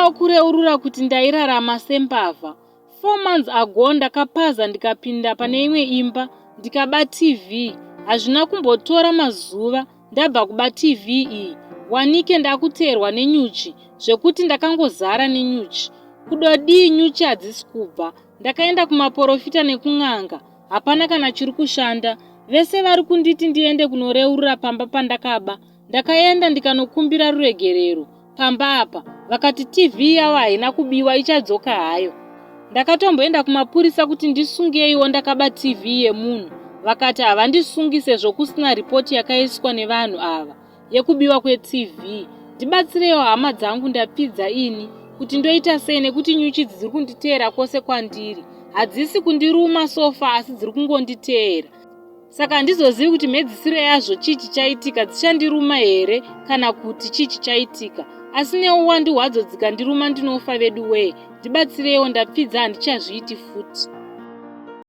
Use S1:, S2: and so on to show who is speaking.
S1: Ndinodawo kureurura kuti ndairarama sembavha. 4 months ago ndakapaza ndikapinda pane imwe imba ndikaba TV. Hazvina kumbotora mazuva ndabva kuba TV iyi wanike ndakuteerwa nenyuchi zvekuti ndakangozara nenyuchi. Kudodii nyuchi hadzisi kubva. Ndakaenda kumaporofita nekun'anga hapana kana chiri kushanda. Vese vari kunditi ndiende kunoreurura pamba pandakaba. Ndakaenda ndikanokumbira ruregerero pamba apa vakati TV yavo haina kubiwa ichadzoka hayo. Ndakatomboenda kumapurisa kuti ndisungeiwo ndakaba TV yemunhu vakati havandisungi sezvo kusina ripoti yakaiswa nevanhu ava yekubiwa kweTV. Ndibatsireiwo hama dzangu ndapfidza ini kuti ndoita sei nekuti nyuchi idzi dziri kunditeera kwose kwandiri. Hadzisi kundiruma sofa asi dziri kungonditeera. Saka handizozivi kuti mhedzisiro yazvo chii chichaitika, dzichandiruma here kana kuti chii chichaitika. Asi neuwandu hwadzo dzikandiruma ndinofa veduwee. Ndibatsireiwo ndapfidza handichazviiti futi.